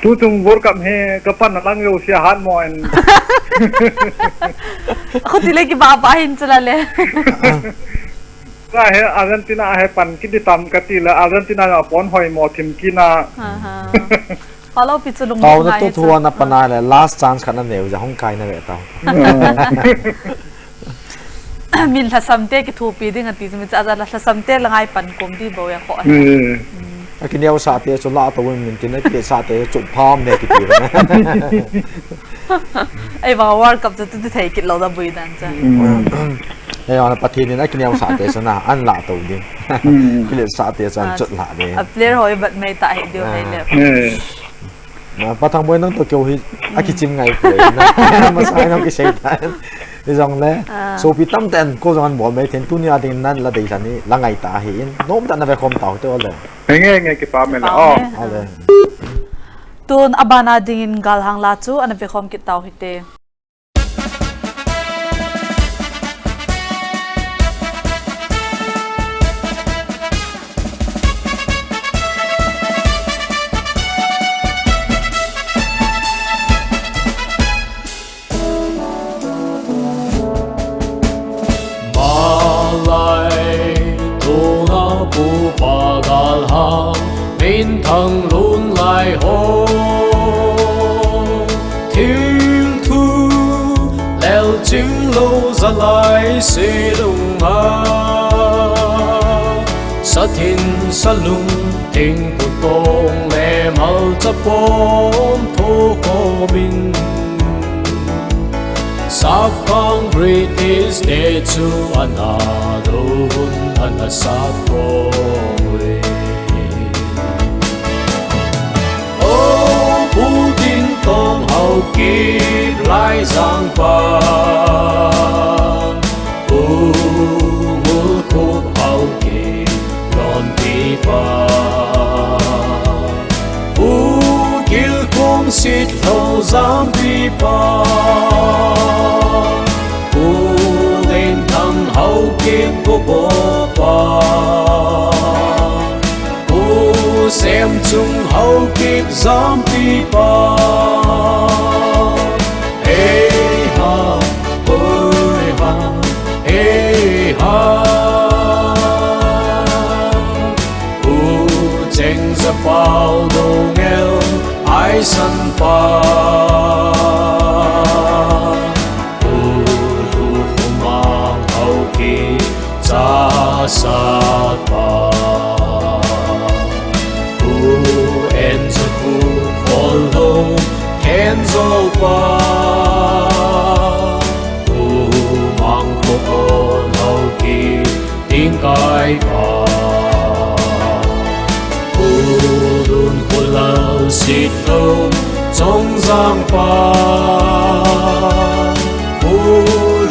Tuchung World Cup hi ka panna lang jouse a hat mo in. Khuti le kibah bah hin chula le. Ka he Argentina he pan kit di tam kati le Argentina a pon hoi mo thim kina. Aha. Palo pi chu lung. Tao na ngai tu he thua chu. Na pana le last chance khat na neu ja hung kai na ve tao. Min lhasam te kithopi ding ati chu mi cha cha lhasam te la ngai pan kom di bo ya kho. Hmm. A kineo sa te chu la to min tin a ki sa te chu pham ne kiti. Ei, va World Cup chu tu thei kit lo da bui dan cha. Hmm. Ei, ana Pathen in a kineo sa te chu na an la to ding. Hmm. Kile sa te chu an chut la ding. A player hoi bat mai ta hi diu hai le. Hmm. Na, Pathang Boi nang to keu hi a kichim ngai poi na. Masa nang kisei ta. Ni jong le. Ah. Sopi tam ten ko jong an bol mai then tunia ding nan la dei sa ni la ngai ta hi in. Nom ta na ve khom tau te ole. Nge nge kipa me la. Kipa me. Oh. Ale. Tun abana dingin galhang la chu ana ve khom kit tau hite. Malai tuna pu pa galhang, minthang lhun lai ho. Thingthu lel ching lo jalai se lung a. Sathin salung, thingthu tong le malcha pom tho komin. Sapkang British te chu ana dohun ana sap koi. O Pu Dintong Haokip Laijang pa. Pu Ngulkhup Haokip Lonpi pa. Pu Kilkhum Sitlhou Jampi pa. Pu Lenthang Haokip Gobo pa. Pu Semchung Haokip Jampi pa. Ei ha, oi ha, ei ha. Pu Chengzapau Dongel Aisan pa. Pu Lhukhumang Haokip Chasat pa. Pu Enjakhu Kholhou Khenjo pa. Pu Mangkhokon Haokip Tingkai pa. Pu Lunkholal Sitlhou Chongjang pa. Pu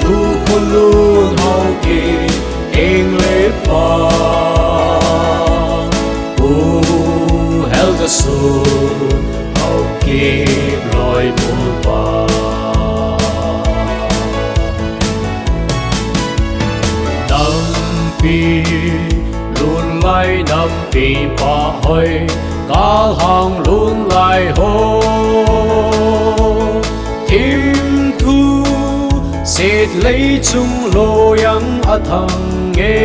Lukholun Haokip Englep pa. Pu Helgasun Haokip Loibol pa. Nampi lhun lai nampi pahoi, galhang lhun lai ho. Thimthu set lei chung loiyang athang e.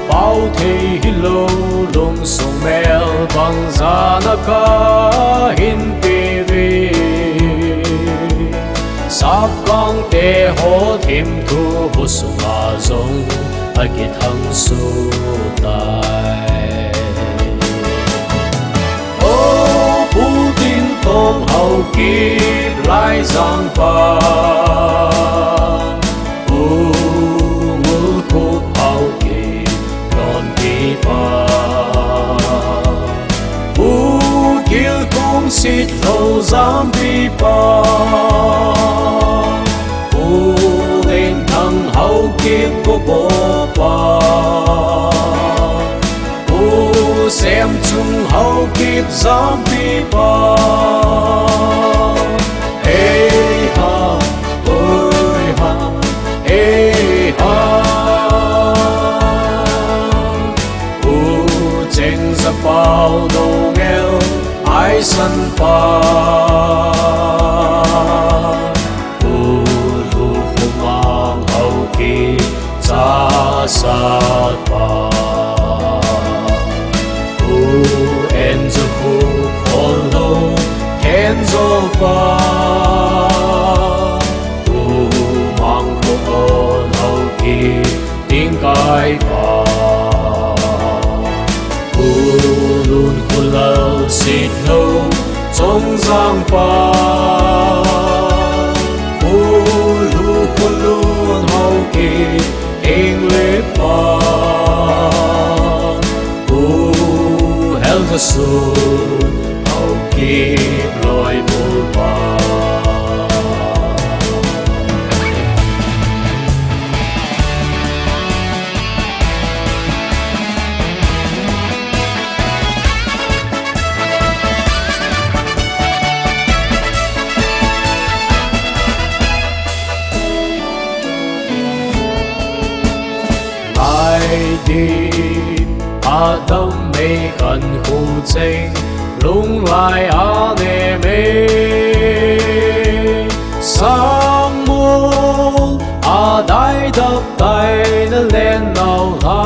Pao thei hilou lungsung mel bang jana kahin pe uve. Sapkang te ho thimthu bu sunga jong akithang sutai. Kip Laijang pa, U Ngulkhup Haokip donpi pa, U Kilkhum Sitlhou jampi pa, U Lenthang Haokip gopo pa, U Semchung Haokip jampi pa. Hei ha, hoi ha, hei ha. U Chengzapau Doungel aisan pa, U Lhukhumang Haokip chasat pa, U Enjakhup Kholhou khenjo pa, U Mangkhokon Haokip tingkai pa, U Lunkholal Sitlhou Chongjang pa, U Lhukhulun Haokip Englep pa, U Heljasun Haokip loibol pa. Laidip Adam Meikhan Khucheng Lunglai Anem e, Sangmol Adaidap Taina Lennau Lha,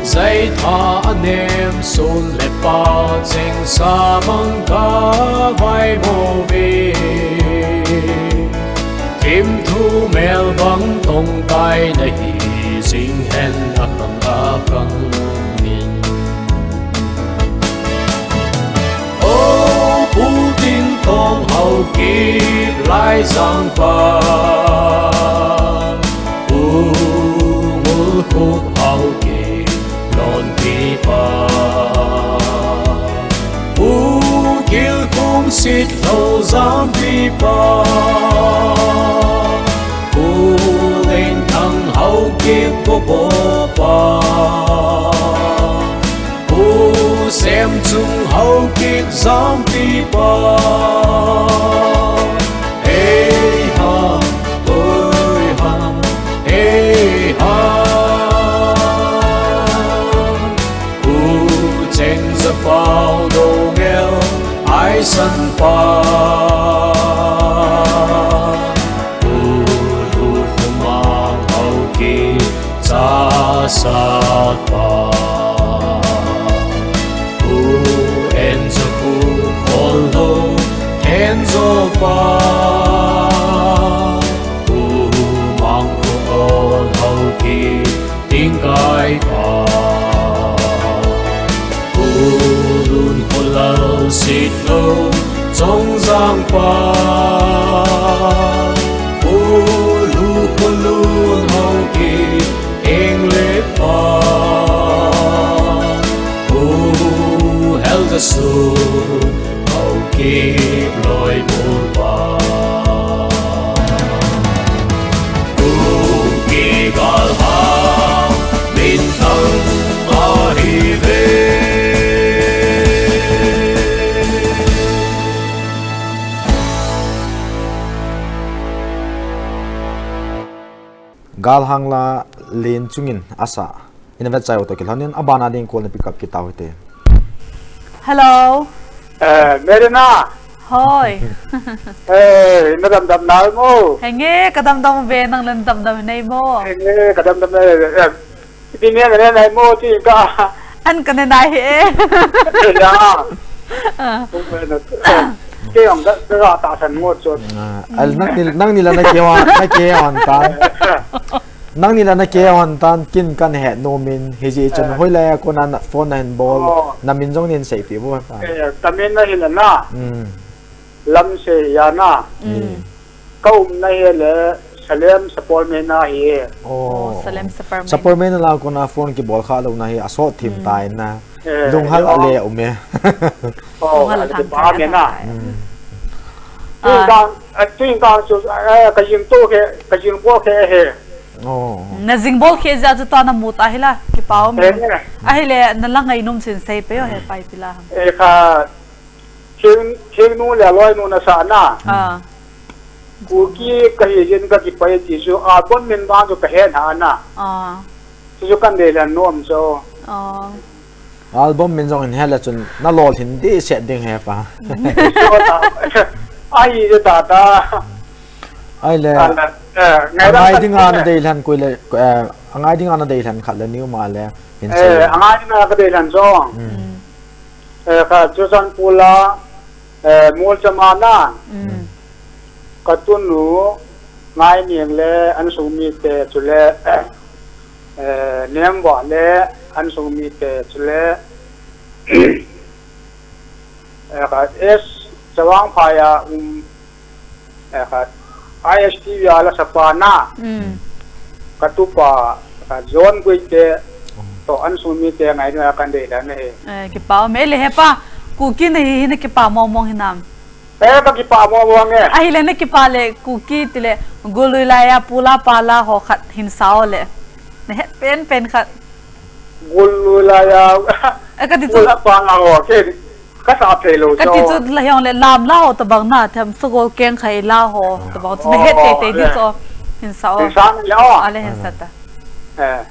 Jaitha Anem Sun le Pacheng Samang Kavai Mouve, Kimthu Melbang Tongkai Nahi Jinghen Akhang Akhang In, O Pu Tingtong Haokip Laijang pa, U Ngulkhup Haokip donpi pa, U Kilkhum Sitlhou jampi pa, U Lenthang Haokip gopo pa, U Semchung Haokip jampi pa. Hei ha, hoi ha, hei ha. U Chengzapau Doungel aisan pa, U Lhukhumang Haokip chasat pa, U Enjakhup Kholhou khenjo pa, U Mangkhokon Haokip tingkai pa, U Lunkholal Sitlhou Chongjang pa, U Lhukholun Haokip Englep pa, U Heljasun Haokip loibol pa. Kuki galhang minthang ahive. Galhang la Lenchung in asa. Ina vetchai u toh kilhonin abana ding call na pick up kit tau hite. Hello. Eh, Merina. Hoi. Eh, na damdam nai mo? Henge, ka damdam ve, nang le na damdam nei mo? Henge, ka damdam nai. Eh, ipi ngen ngen nai mo ti ka. An ka ne nai e. Ya. Ah. Kei jong ka, ka tahsan ngot chu. Ah, al nang ni, nang ni la na kei wan, na kei wan ta. Nangni la na ke hon tan kin kan he no min hi ji chun, ah, hoilai a kona na phone na hin bol, oh, na min jong nin seipeh vo pa. Eh, ka min na hin na. Hmm. Lamsei a na. Hmm. Ka umna hi le Salem Sapormeina hi. Oh. Oh, Salem Sapormeina. Sapormeina la kona phone kibol kha louna hi asot thim, hmm, ta in na. Eh, lunghal, oh, a le um e. Oh, lunghal a le thang pa thai me na. Hmm. Tuin, ah, kang, eh, tuin kang chu, eh, ka jing to ke, ka jing bol ke he. Oh. Na jing bol ke ja chu to na mu ta hi la, kipa um e. Eh. Ahile na la ngainom chin seipeh o he pa ipi la ham. Eh, ka Thing, thingnu le loinu na sa na. Ah. Kuki ka hi jin ka kipah e ti chu album min vang chu ka he na na. Ah. Chu chu kan dei lhan nom chu. Ah. Album min jong in he le chun na lolhin dehset ding he pa. Chu ta. Ahi je ta ta. Ahile. Ah, eh, ngai, angai ding a na dei lhan koi le, eh, angai ding a na dei lhan khat le niu ma le hin sei. Eh, angai ding a ka dei lhan chu. Hmm. Eh, ka Churachandpur la, eh, Molcham a na. Mm. Ka tunu, Ngainiang le an sung mite chule, eh, Nemvah le an sung mite chule, eh, ka S Chavangphai a um, eh, ka I S T V a la sapa na. Mm. Ka tupa, ka John Guite, to an sung mite ngaidam a kan dei dan ahi. Eh, kipa um e le he pa, Kuki na hi, hi na kipa mong mong hinam. Eh, ka kipa mong mong e. Ahile na kipa le Kuki ti le, Golui lai a, pu la pa la ho khat hin sa o le. Na het pen pen khat. Golui lai a. Eh, ka ti chu. Pu la pa la ho, ke. Ka sa thei lou. Ka ti chu la hiong le lam la ho tabang na, them sagol keng khai la ho tabang chu na het tei tei di chu. Hin sa o. Hin sa ni le o. Ale hin sa ta. Eh.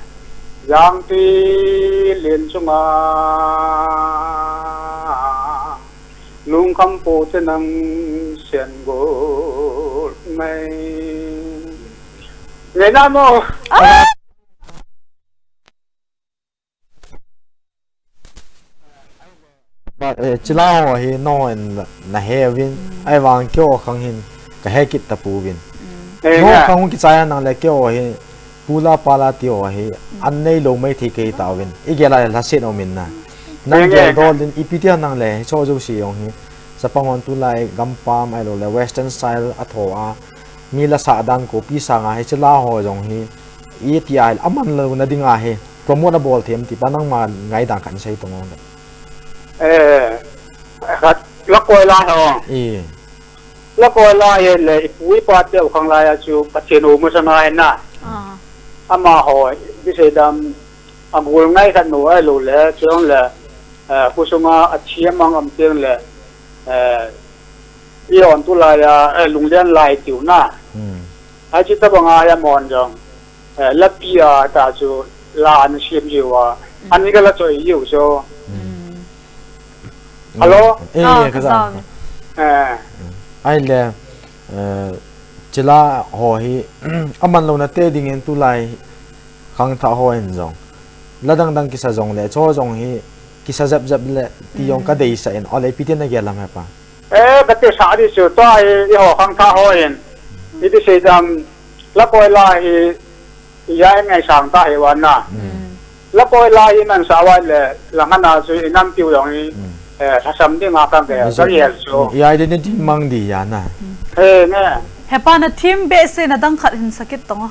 Jangtui len chunga lungkham po te nang sen gol mai. Ngai na mo. Ah! Ba, eh, chila ho hi nangho in na he uvin, mm, ahivang keiho khang hin ka he kit tapouvin. Mm. Eh, nangho khang hung kichai a nang le keiho hi pu la pa la ti ho hi, mm, an nei lou mai thei kahi tauvin. I gel a le lhaset um in na. Nang, eh, gel dol in ipi ti a nang le, hicho jouse jong hi. Chapang hon tulai gampam ahilou le Western style a tho a. Mi la sah dan copy sang a hi chila ho jong hi. Iti a le aman louna ding a hi. Promote na bol them ti pa nangma ngaidan khat sei tong o le. Eh, khat la koi lai ho. I. La koi lai le ipu ipa te u khang lai a chu Pathen u masang a hi na. Ah. Amaho, ipi sei dam, a gol ngai khat nu ahilou le, chuang le, eh, khosung a, a thi a mang um teng le, eh, i hon tulai a, eh, lunglen lai tiu na. Hmm. Ahi chu tabang a, amahon jong. Eh, lapi a ta chu la an siam jiu a. Mm. An ka la choi jiu chu. Mm. Hello? Eh, ah, eh, ka ka sa. Sa. Eh. Ahile, eh, chila ho hi, aman louna te ding in tulai khangthah ho in jong. La dang dang kisa jong le, cho jong hi, kisa jep jep le, ti jong ka, mm, deisah in. Ole, ipi ti na gel lam he pa. Eh, ka ti sa di chu, tua hi, i ho khangthah ho in. Ipi sei dam, la koi la hi, i ya i ngaisang ta hi ua na. Mm. La koi la hi nan sa ua le, la ngana chu i nam tiu dong hi, mm, eh, lhasam ding a kan ke, ka gel chu. I identity mang di ya na. Mm. Eh, ne. He pa na thim behseh na dang khat hin sa kit tong o.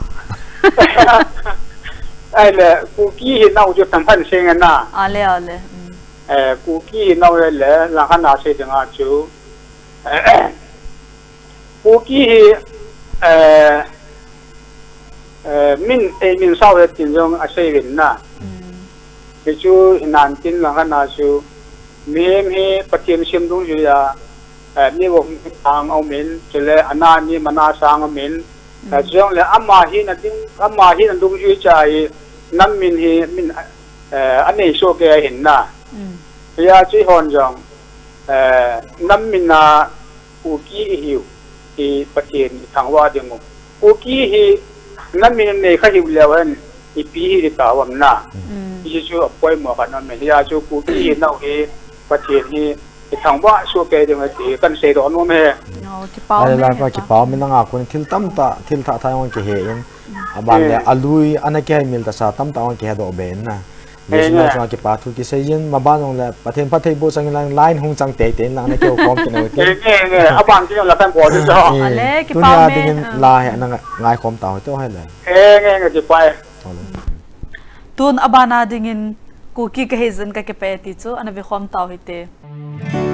Ahile, Kuki hi nau chu tam phan sing na. Ale, ale. Mm. Eh, Kuki hi nau le, la ngana sei ding a chu. Kuki hi, eh, eh, min, eh, min sao he tin jong asei uvin na. Mm. Hichu hinan tin la ngana chu, mihem hi Pathen sem dungjui a, eh, mi gom sang a um in, chule ana ni mana sang a um in, mm, eh, chujongle ama hina ding, ama hina dungjui cha hi, nam min hi, min, eh, anei soh kei ahin na. Mm. Hia chu eihon jong, eh, nam min a, Kuki i hiu, hi Pathen i thangvah ding u. Kuki hi nam min nei kha hiu leu hen, ipi hi di ta uvam na. Mm. Hichu apoimo khat na me. Hia chu Kuki hi nau hi Pathen hi i thangvah soh kei ding u ti kan seidoh nom e. Oh, kipa um e, kipa um e, nanga kon thil tamtah, thil thah thah jong kihe in. Aban le alui ana kihaimil tasa tamtah ana kihedoh be in na. Jesu na chunga kipa thu kisei jin, maban jong le Pathen phattheiboh chang in lang line hung chang teitei in lang ana kikhom kit nau te. Nge, nge, aban ki jong la kan bol di cho. Ale, kipa me. Tunia dingin la hi ana ngaikhom tau hite o hile. Nge, nge, kipa e. Tun abana dingin Kuki kahi jin kakipah e ti chu ana vekhom tau hite.